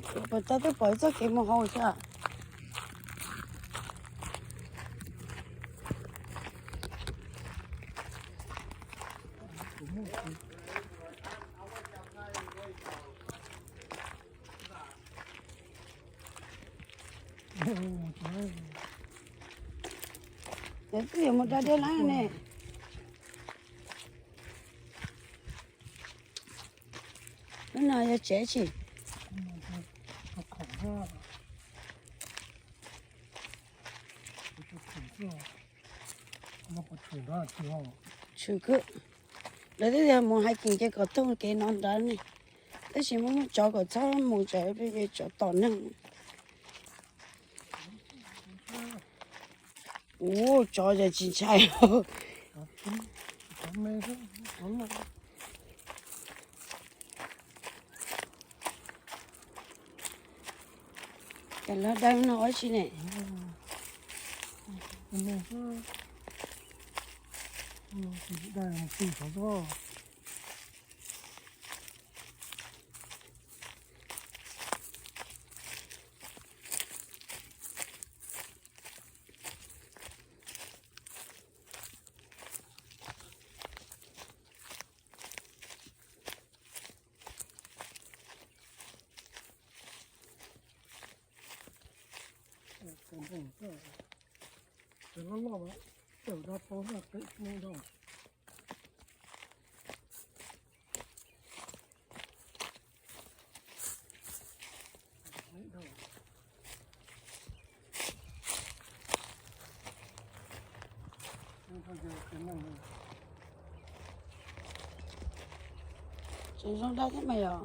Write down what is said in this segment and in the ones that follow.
Puas tau twb pom txoj kev mus hauv thiab. Lawv twb yuav mus da dej lawm ne. Lub no yog tsev tsis? Tshwm kawg. Lawv twb tias mus hiking ces kom taug kev no ntawd ne. Tab sis muaj muaj tsov kom txhob mus tsam tsov tom neeg. Ua tsov ces tsis ntshai. Cas lawv dai no ua tsi ne? Cov loj loj, cawm da tau pem no. Tseem zoo dab thiab mas yog.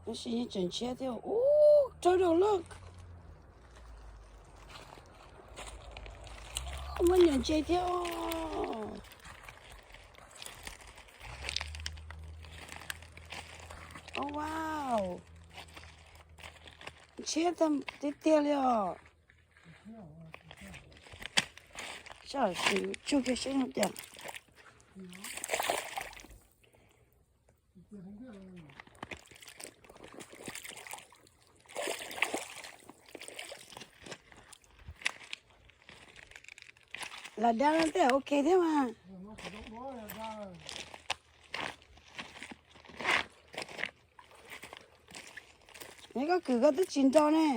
Tab sis yeej tseem ntshiab thiab. Ub, turtle, look. Muaj nyuam ntses thiab. Oh, wow. Ntshiab tiag tiag li os. Sab sim tsuj kiag seb no tiag. Lam dab no tej ok thiab mas. Neb koj kwm koj twb tsis nro ne.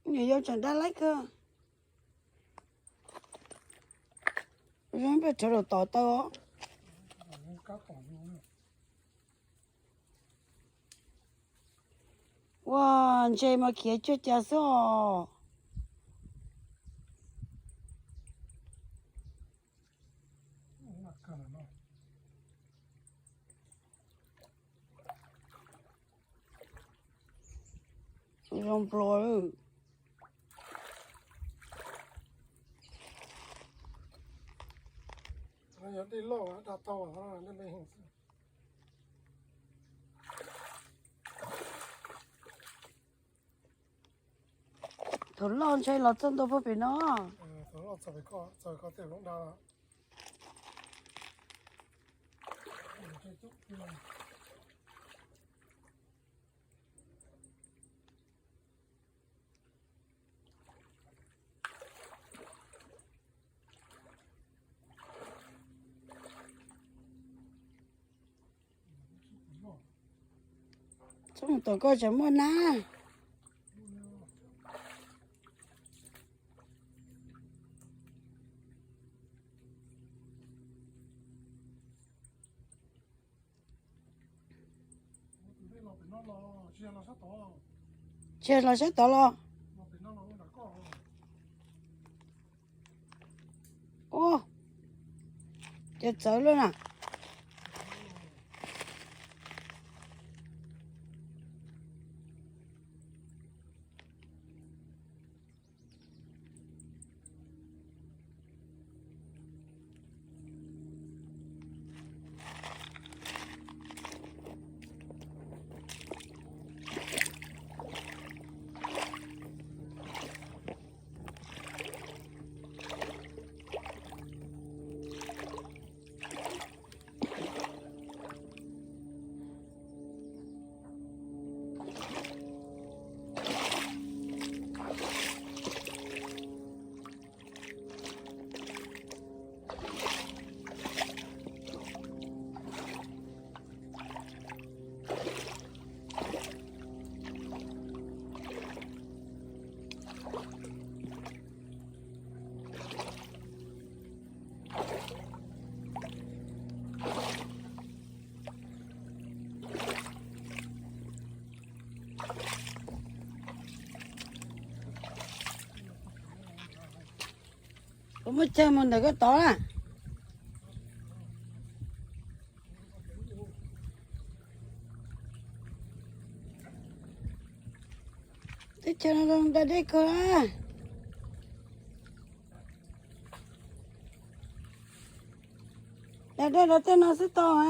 Nyuam yaus tseem dab laib kawg. Zoo peb rhawv daus tod tau. Ua, ntses mas khiav cuag cas xwb os. Zoo nplua. Thaum loj ntshe los txog ntua puag pem no. Txhob mus tom koj tsam muaj nab. Tsis yog los sab tod los? Ua, ces txawv lawm na. Kuv muab chaw mus ntawm koj tod na. Teb chaws no zoo da dej kawg. Da dej rau tej no xwb tau a.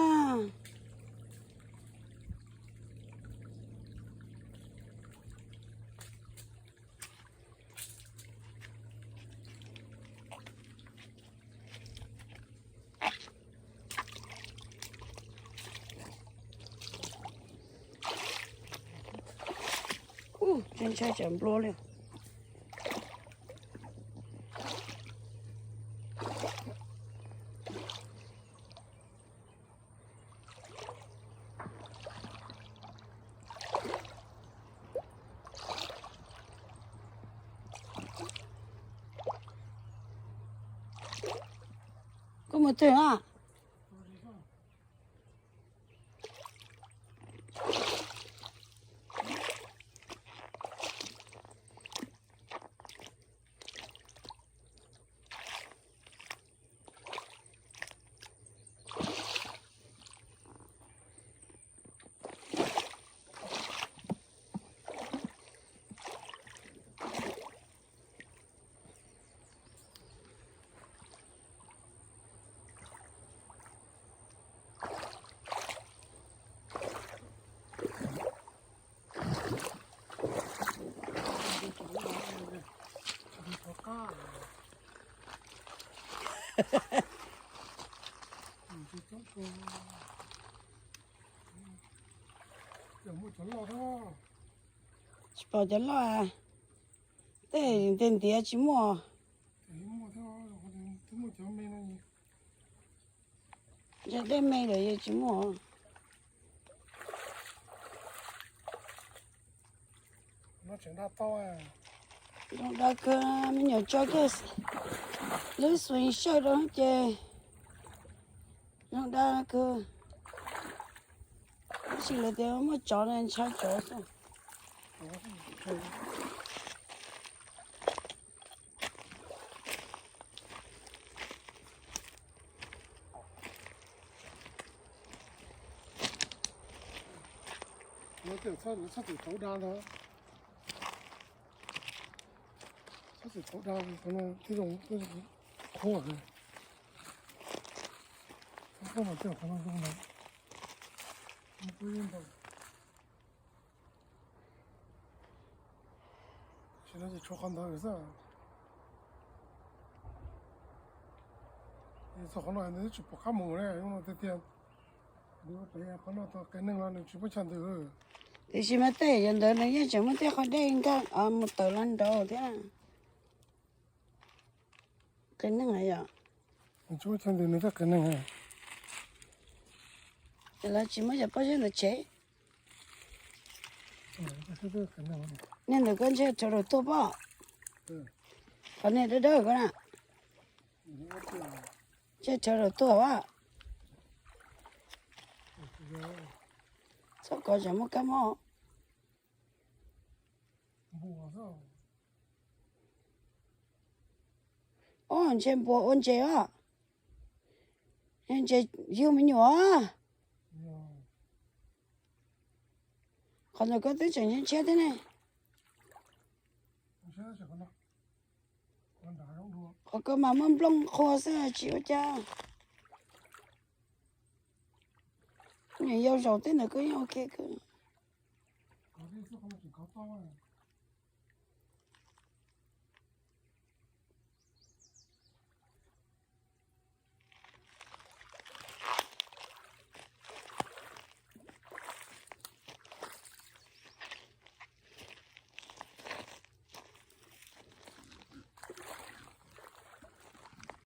Ntshai tsam nplua li. Koj mus twg na? Tsis pom cov loj. Tej ntiav ntiav tsis muaj. Ntshai dej me lawm yeej tsis muaj. Zoo da kawg, me nyuam tso kiag lub xwm sawj rau ces zoo da kawg. Tab sis lawv tias muaj tsov no ntshai tsov xwb. Txhob txwm tauv da ntag. Txhob txwm tauv da, qhov no thiaj zoo qhuav. Qhov no thiaj qhov no zoo ntag. Tsis no ces tshuav qhov ntawd xwb. Txog qhov no nws twb tsis pom qab mus li, tiag tiag. Qhov no tau qias neeg los nws tsis muaj chaw ntws. Tiam sis mas tej yam ntawd nws yeej tseem muaj tej qhov dej nkag mus tawm los nraud thiab. Qias neeg yom. Nws tsis muaj chaw ntws nws thiaj qias neeg. Lawv tsis muab cov pob zeb ntawd tsev. Nej ntawm koj ntshe rhawv rau tuag pob. Qhov nej dawb dawb koj na. Ntshe rhawv rau tuag a. Txhob kov tsam muaj kab mob. Ub, ntshe npua ua ntses os. Ntses yug me nyuam. Qhov ntawd koj twb tseem ntshiab thiab ne. Qhov koj mas muaj nplooj qhua xwb tsis ua cas. Nyuam yaus zaum tej ntawd koj yeej ok kawg.